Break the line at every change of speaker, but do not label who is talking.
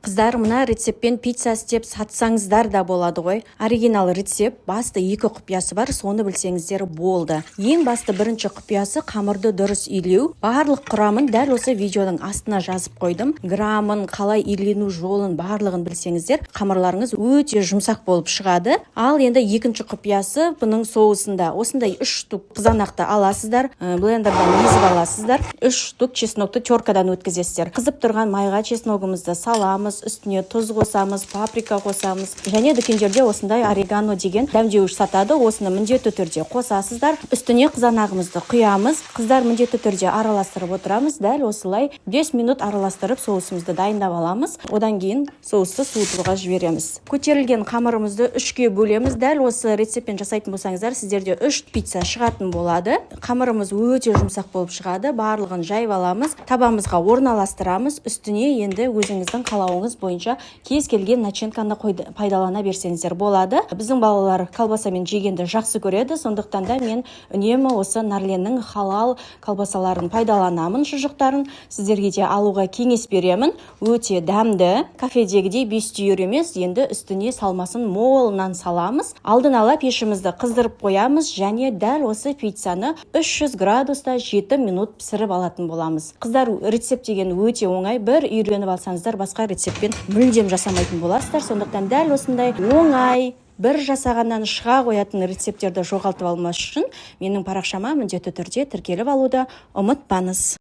Қыздар, мына рецептпен пицца істеп сатсаңыздар да болады ғой. Оригинал рецепт, басты екі құпиясы бар, соны білсеңіздер болды. Ең басты бірінші құпиясы – қамырды дұрыс илеу. Барлық құрамын дәл осы видеоның астына жазып қойдым. Граммын, қалай илену жолын, барлығын білсеңіздер, қамырларыңыз өте жұмсақ болып шығады. Ал енді екінші құпиясы бұның соусында. Осындай үш штук қызанақты аласыздар, блендердан езіп аласыздар, үш штук чеснокты теркадан өткізесіздер. Қызып тұрған майға чесногымызды саламыз, үстіне тұз қосамыз, паприка қосамыз және дүкендерде осындай орегано деген дәмдеуіш сатады, осыны міндетті түрде қосасыздар. Үстіне қызанағымызды құямыз. Қыздар, міндетті түрде араластырып отырамыз. Дәл осылай 5 минут араластырып, соусымызды дайындап аламыз. Одан кейін соусты суытуға жібереміз. Көтерілген қамырымызды үшке бөлеміз. Дәл осы рецептпен жасайтын болсаңыздар, сіздерде үш пицца шығатын болады. Қамырымыз өте жұмсақ болып шығады. Барлығын жайып аламыз, табамызға орналастырамыз. Үстіне енді өзіңіздің қалауыңыз бойынша кез келген начинканы пайдалана берсеңіздер болады. Біздің балалар колбасамен жегенді жақсы көреді, сондықтан да мен үнемі осы Нарленнің халал колбасаларын пайдаланамын, шұжықтарын. Сіздерге де алуға кеңес беремін, өте дәмді. Кафедегідей бес түйір емес, енді үстіне салмасын молынан саламыз. Алдын ала пешімізді қыздырып қоямыз және дәл осы пиццаны 300 градуста 7 минут пісіріп алатын боламыз. Қыздар, рецепт деген өте оңай, бір үйреніп алсаңыздар, басқа рецептпен мүлдем жасамайтын боласыздар. Сондықтан дәл осындай оңай, бір жасағаннан шыға қоятын рецепттерді жоғалтып алмас үшін менің парақшама міндетті түрде тіркеліп алуды ұмытпаңыз.